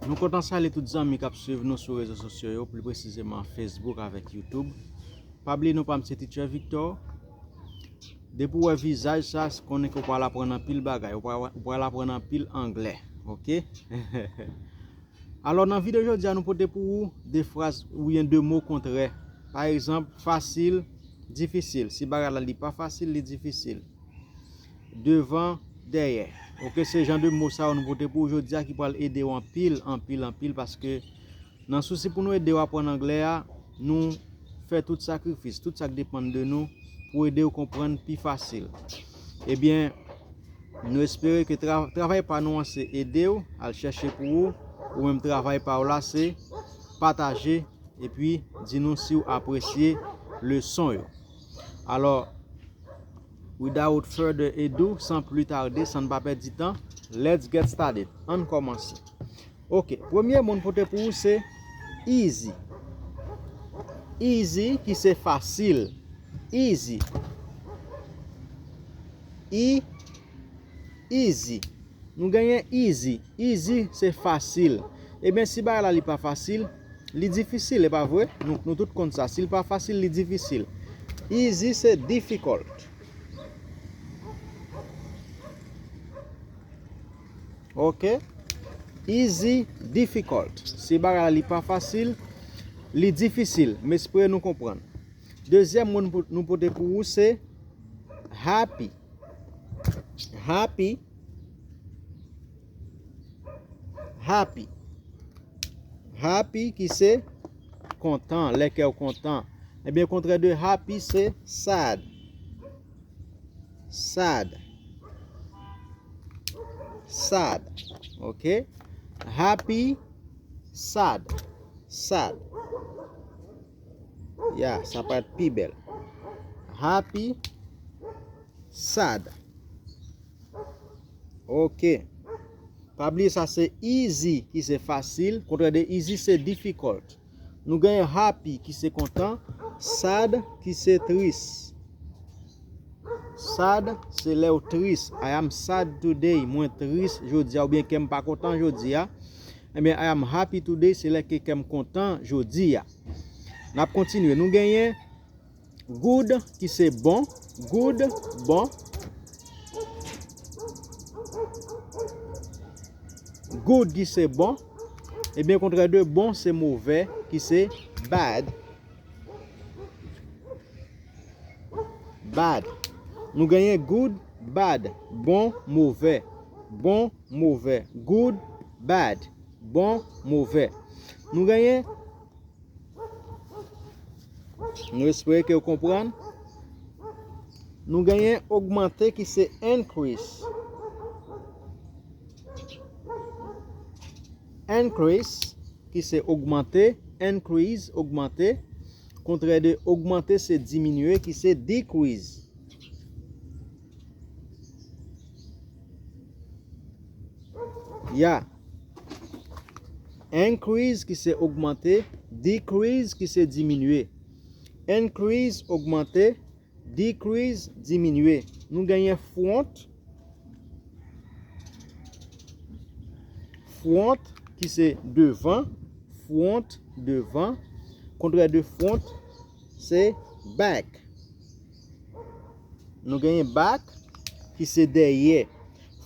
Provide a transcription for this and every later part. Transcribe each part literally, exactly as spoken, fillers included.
Nou kontan salye tout zanmi k ap swiv nou sou rezo sosyo yo, pli presizeman Facebook avèk YouTube. Pa bliye non pa m se Teacher Victor. Depi w wè vizaj sa, konnen ke w pral aprann anpil bagay, w pral, w pral aprann anpil anglè, oke? Alò, nan videyo jodi a, nou pote pou ou de fraz oubyen de mo kontrè. Pa egzanp, fasil, difisil. Si bagay la li pa fasil, li difisil. Devan, dèyè. Oke, se jan de mo sa yo nou pote pou ou jodi a ki pral ede w anpil, anpil, anpil, paske nan sousi pou nou ede w aprann anglè a, nou fè tout sakrifis, tout sa k depann de nou pou ede w konprann pi fasil. Ebyen, nou espere ke tra-, travay pa nou an se ede w al chèche pou ou, ou menm travay pa w la se pataje epi di nou si w apresye leson yo. Alò, without further ado, san pli tade, san n pa pèdi tan, let's get started. Ann kòmanse. Oke, premye mo n pote pou ou se easy. Easy ki se fasil. Easy. E, easy. Nou genyen easy. Easy se fasil. Ebyen, si bagay la li pa fasil, li difisil, e pa vre? Nou, nou tout konn sa. Si l pa fasil, li difisil. Easy se difficult. Oke? Easy, difficult. Si bagay la li pa fasil, li difisil. M espere nou konprann. Dezyèm mo nou po-, nou pote pou ou se happy. Happy. Happy. Happy ki se kontan, lè kè w kontan. Ebyen, kontrè de happy se sad. Sad. Sad. Oke? Happy, sad. Sad. Ya, sa pa t pi bèl. Happy, sad. Oke. Pa bliye sa se easy ki se fasil, kontrè de easy se difficult. Nou genyen happy ki se kontan, sad ki se tris. Sad se lè w tris. I am sad today. Mwen tris jodi a, oubyen kè m pa kontan jodi a. Ebyen, I am happy today se lè ke kè m kontan jodi a. N ap kontinye. Nou genyen good ki se bon. Good, bon. Good ki se bon. Ebyen, kontrè de bon se movè, ki se bad. Bad. Nou genyen good, bad. Bon, movè. Bon, movè. Good, bad. Bon, movè. Nou genyen Nou espere ke w konprann. Nou genyen ogmante ki se increase. Increase ki se ogmante, increase, ogmante. Kontrè de ogmante se diminye ki se decrease. Ya. Increase ki se ogmante, decrease ki se diminye. Increase ogmante, decrease diminye. Nou genyen front. Front ki se devan, front devan. Kontrè de front se back. Nou genyen back ki se dèyè.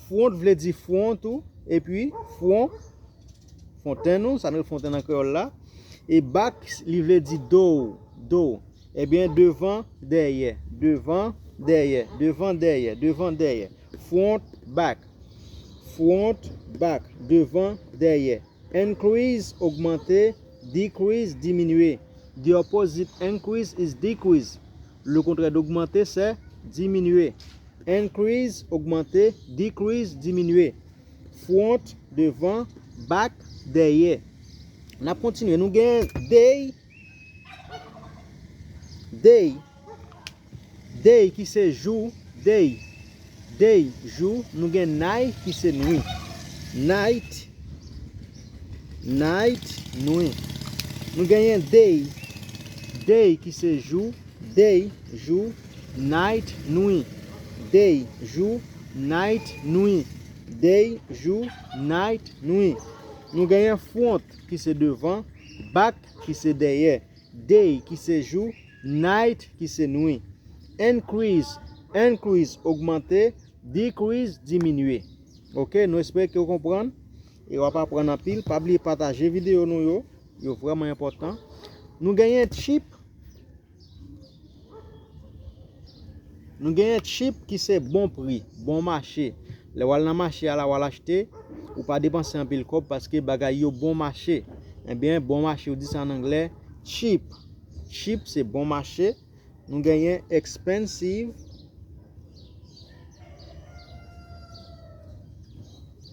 Front vle di front ou, epi front, fontenn ou, sa nou rele fontenn an kreyòl la. E back li vle di do, do. Ebyen, devan, dèyè, devan, dèyè, devan, dèyè, devan, dèyè. Front, back. Front, back. Devan, dèyè. Increase, ogmante. Decrease, diminye. The opposite increase is decrease. Le contraire d'augmenter, c'est diminuer. Increase, ogmante. Decrease, diminye. Front, devan. Back, dèyè. N ap kontinye. Nou gen day. Day. Day ki se jou. Day. Day, jou. Nou gen night ki se nwi. Night. Night, nwi. Nou genyen day. Day ki se jou. Day, jou. Night, nwi. Day, jou. Night, nwi. Day, jou. Night, nwi. Nou genyen front ki se devan, back ki se dèyè, day ki se jou, night ki se nwi. Increase, increase ogmante, decrease diminye. Ok, nou espere ke w konprann e w ap aprann anpil. Pa bliye pataje videyo nou yo, yo vrèman enpòtan. Nou genyen cheap, Nou genyen cheap ki se bon pri, bon mache. Lè w al nan mache a la, w al achte, ou pa depanse anpil kòb paske bagay yo bon mache. Ebyen, bon mache, yo di sa an anglè, cheap. Cheap se bon mache. Nou genyen expensive.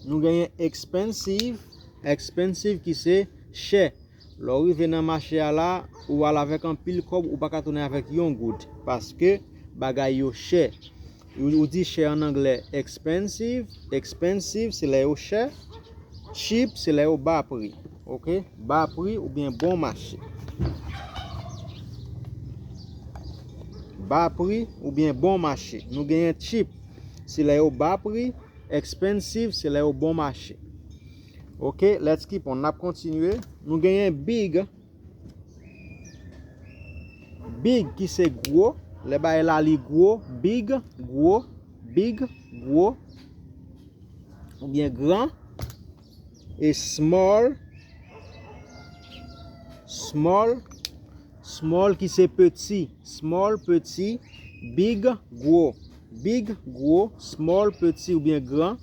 Nou genyen expensive, expensive ki se chè. Lè w rive nan mache a la, ou al avèk anpil kòb, ou pa ka tounen avèk yon goud, paske bagay yo chè. Ou, ou di chè an anglè expensive, expensive se lè yo chè, cheap se lè yo ba pri. Ok? Ba pri oubyen bon mache. Ba pri oubyen bon mache. Nou genyen cheap se lè yo ba pri, expensive se lè yo bon mache. Ok, let's keep on. N ap kontinye. Nou genyen big. Big ki se gwo. Lè bagay la li gwo, big, gwo, big, gwo. Oubyen gran. E small, small, small ki se peti. Small, peti. Big, gwo. Big, gwo. Small, peti oubyen gran.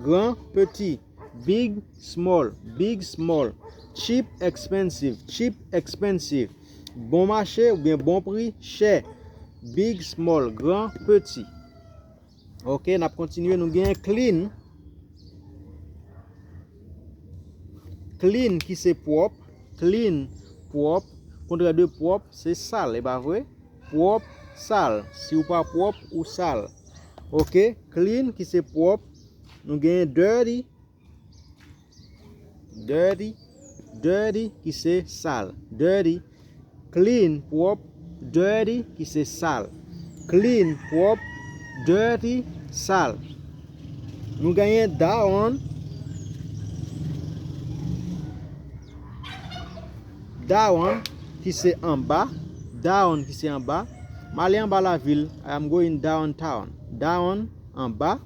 Gran, peti. Big, small. Big, small. Cheap, expensive. Cheap, expensive. Bon mache oubyen bon pri, chè. Big, small. Gran, peti. Ok, n ap kontinye. Nou genyen clean. Clean ki se pwòp. Clean, pwòp. Kontrè de pwòp, se sal, e pa vre? Pwòp, sal. Si w pa pwòp, ou sal. Ok, clean ki se pwòp. Nou genyen dirty. Dirty. Dirty ki se sal. Dirty. Clean, pwòp. Dirty ki se sal. Clean, pwòp. Dirty, sal. Nou genyen down. Down ki se anba. Down ki se anba. M ale anba lavil. I am going downtown. Down, anba.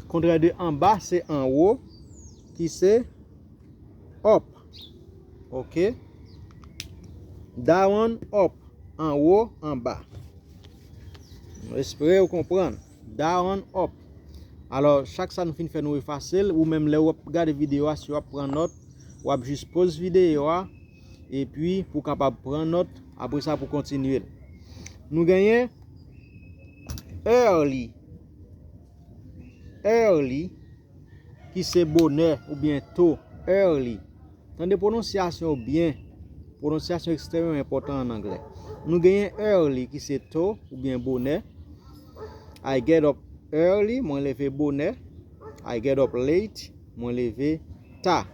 Kontrè de anba se anwo, ki se up. Ok. Down, up. Anwo, anba. Mwen espere w konprann. Down, up. Alò, chak sa nou fin fè, nou efase l. Ou menm, lè w ap gade videyo a, si w ap pran nòt, w ap jis poze videyo a, epi pou w kapab pran nòt, apre sa pou kontinye l. Nou genyen early. Early, ki se bonè oubyen to, early. Tande pwononsyasyon yo byen. Pwononsyasyon ekstrèmman enpòtan an anglè. Nou genyen early, ki se to oubyen bonè. I get up early, mwen leve bonè. I get up late, mwen leve ta.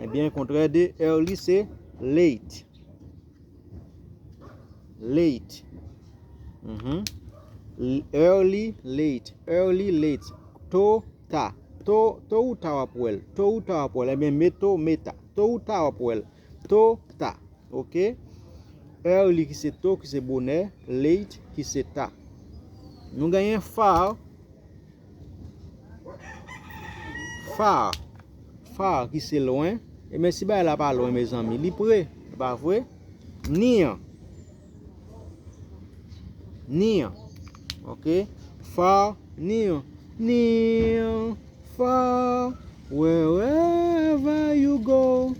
Ebyen, kontrè de early se late. Late. Mhm. L-, early, late. Early, late. To, ta. To, to ou ta w ap wè l. To ou ta w ap wè l. Ebyen, me to, me ta. To ou ta w ap wè l. To, ta. Ok? Early ki se to, ki se bonè. Late ki se ta. Nou genyen far. Far. Far ki se lwen. Ebyen, si bagay la pa lwen, mezanmi, li pre. E pa vre? Near. Near. Ok? Far, near. Near, far, wherever you go.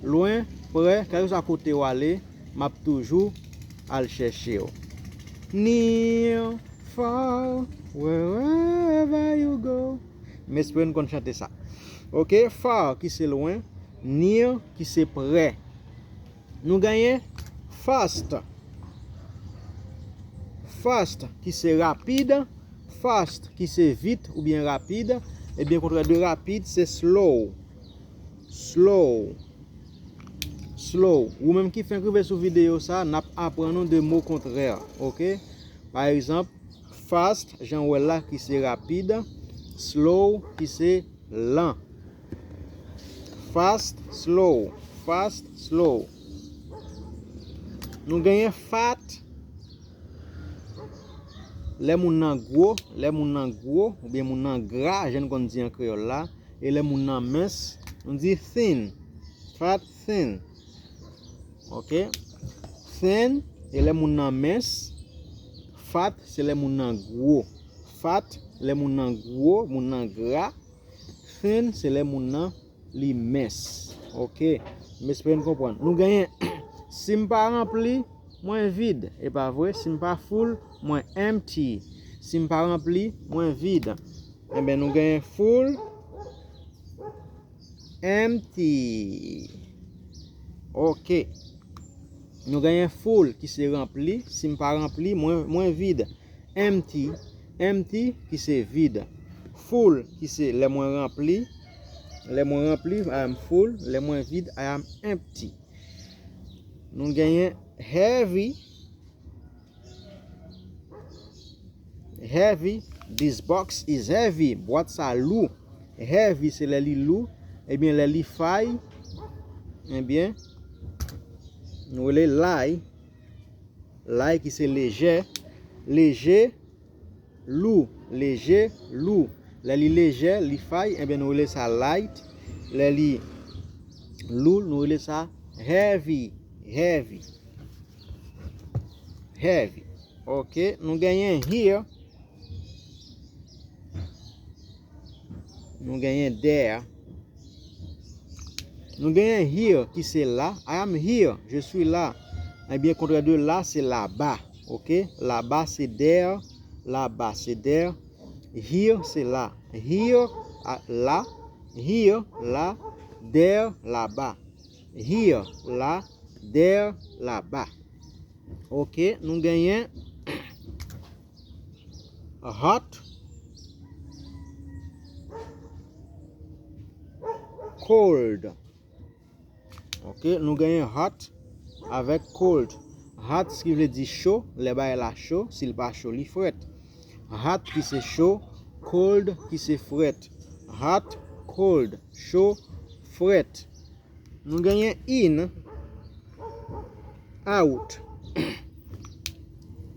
Lwen, prè, kèlkeswa kote w ale, m ap toujou al chèche w. Near, far, wherever you go. M espere n konn chante sa. Ok, far ki se lwen, near ki se prè. Nou genyen fast. Fast ki se rapid, fast ki se vit oubyen rapid, ebyen kontrè de rapid se slow. Slow. Slow. Ou menm ki fenk rive sou videyo sa, n ap aprann ou de mo kontrè, ok? Pa egzanp, fast, jan w wè l la, ki se rapid, slow, ki se lan. Fast, slow. Fast, slow. Nou genyen fat, lè moun nan gwo, lè moun nan gwo, oubyen moun nan gra, jan n konn di an kreyòl la, e lè moun nan mens, nou di thin. Fat, thin. Ok? Thin, e lè moun nan mens, fat, se lè moun nan gwo. Fat, lè moun nan gwo, moun nan gra, thin, se lè moun nan li mens. Ok? M espere n konprann. Nou genyen, si m pa ranpli, mwen vid. E pa vre? Si m pa full, mwen empty. Si m pa ranpli, mwen vid. Enben, nou genyen full, empty. Ok. Nou genyen full ki se ranpli. Si m pa ranpli, mwen, mwen vid. Empty. Empty ki se vid. Full ki se lè mwen ranpli. Lè mwen ranpli, I am full. Lè mwen vid, I am empty. Nou genyen heavy. Heavy. This box is heavy. Bwat sa lou. Heavy se lè li lou. Ebyen, lè li fay, ebyen, nou rele light. Light ki se lejè. Leje, lou. Leje, lou. Lè li lejè, li fay, ebyen, nou rele sa light. Lè li lou, nou rele sa heavy. Heavy. Heavy. Ok, nou genyen here. Nou genyen there. Nou genyen here ki se la. I am here, je suis là. Ebyen, kontrè de la, se laba. Ok? Laba, se there. Laba, se there. Here, se la. Here, a, la. Here, la. There, laba. Here, la. There, laba. Ok, nou genyen hot, cold. Ok, nou genyen hot avèk cold. Hot ki vle di cho, lè bagay la cho, si l pa cho, li frèt. Hot ki se cho, cold ki se frèt. Hot, cold, cho, frèt. Nou genyen in, out.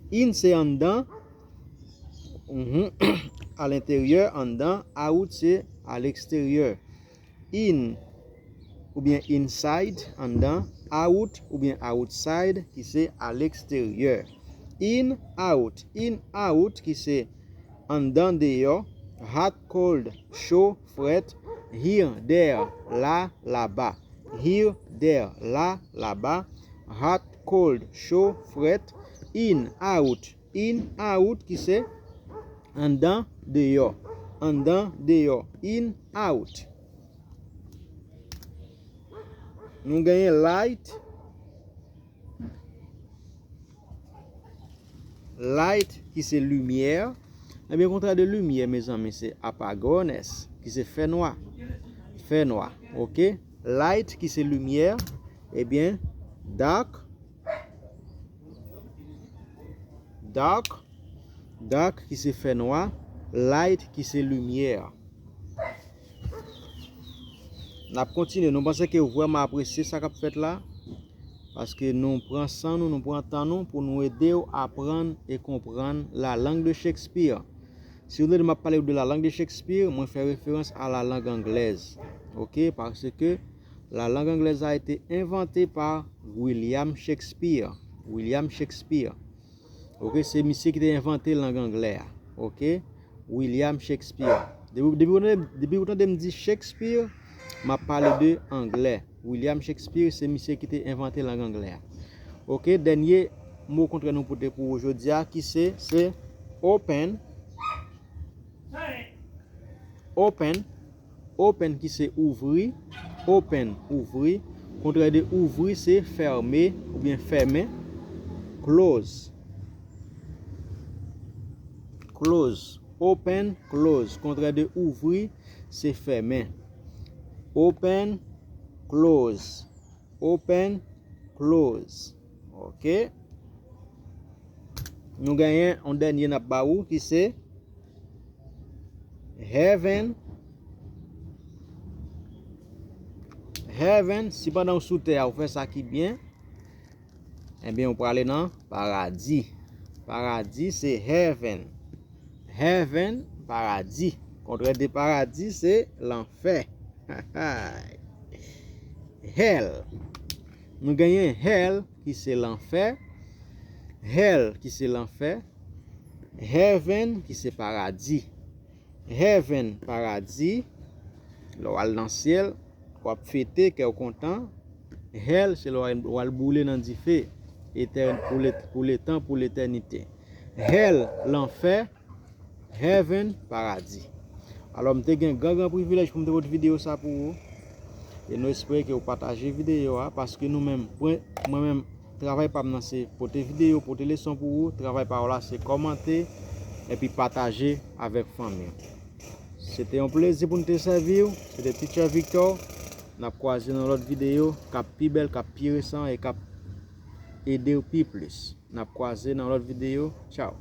In se anndan, mhm, à l'intérieur, anndan, out se à l'extérieur. In oubyen inside, anndan, out oubyen outside, ki se à l'extérieur. In, out, in, out, ki se anndan, deyò, hot, cold, cho, frèt, here, there, la, laba. Here, there, la, laba. Hot, cold, cho, frèt, in, out, in, out, ki se anndan, deyò. Anndan, deyò. In, out. Nou genyen light. Light ki se limyè. Ebyen, kontrè de limyè, mezanmi, se apagones, ki se fènwa. Fènwa, ok? Light ki se limyè, ebyen, dark. Dark. Dark ki se fènwa. Light ki se limyè. N ap kontinye. Nou panse ke w vrèman apresye sa k ap fèt la? Paske nou pran san nou, nou pran tan nou pou nou ede w aprann e konprann la langue de Shakespeare. Si w tande m ap pale w de la langue de Shakespeare, mwen fè referans a la langue anglaise. Ok? Paske la langue anglaise a été inventée par William Shakespeare. William Shakespeare. Ok, se misye ki te envante lang anglè a. Ok? William Shakespeare. Depi, depi, w tande, depi w tande m di Shakespeare, m ap pale de anglè. William Shakespeare, se misye ki te envante lang anglè a. Ok, dènye mo kontrè nou pote pou ou jodi a, ki se, se open. Open. Open ki se ouvri. Open, ouvri. Kontrè de ouvri se fème oubyen fèmen. Close. Close. Open, close. Kontrè de ouvri se fèmen. Open, close. Open, close. Ok. Nou genyen yon dènye n ap ba ou ki se heaven. Heaven, si pandan w sou tè a, ou fè sa ki byen, ebyen, ou prale nan paradi. Paradi se heaven. Heaven, paradi. Kontrè de paradi se lanfè. Hell. Nou genyen hell ki se lanfè. Hell ki se lanfè. Heaven ki se paradi. Heaven, paradi. Lè w al nan syèl, w ap fete, kè w kontan. Hell se lè w al boule nan dife etèn, pou, pou letan, pou letènite. Hell, lanfè. Heaven, paradi. Alò, m te gen gran gran privilèj pou m te pote videyo sa pou ou. E nou espere ke ou pataje videyo a, paske nou menm, mwen menm, travay pa m nan se pote videyo, pote leson pou ou. Travay pa w la se kòmante epi pataje avèk fanmi w. Se te yon plezi pou n te sèvi w. Se te Teacher Victor. N ap kwaze nan lòt videyo k ap pi bèl, k ap pi resan e k ap ede w pi plis. N ap kwaze nan lòt videyo. Tchaw.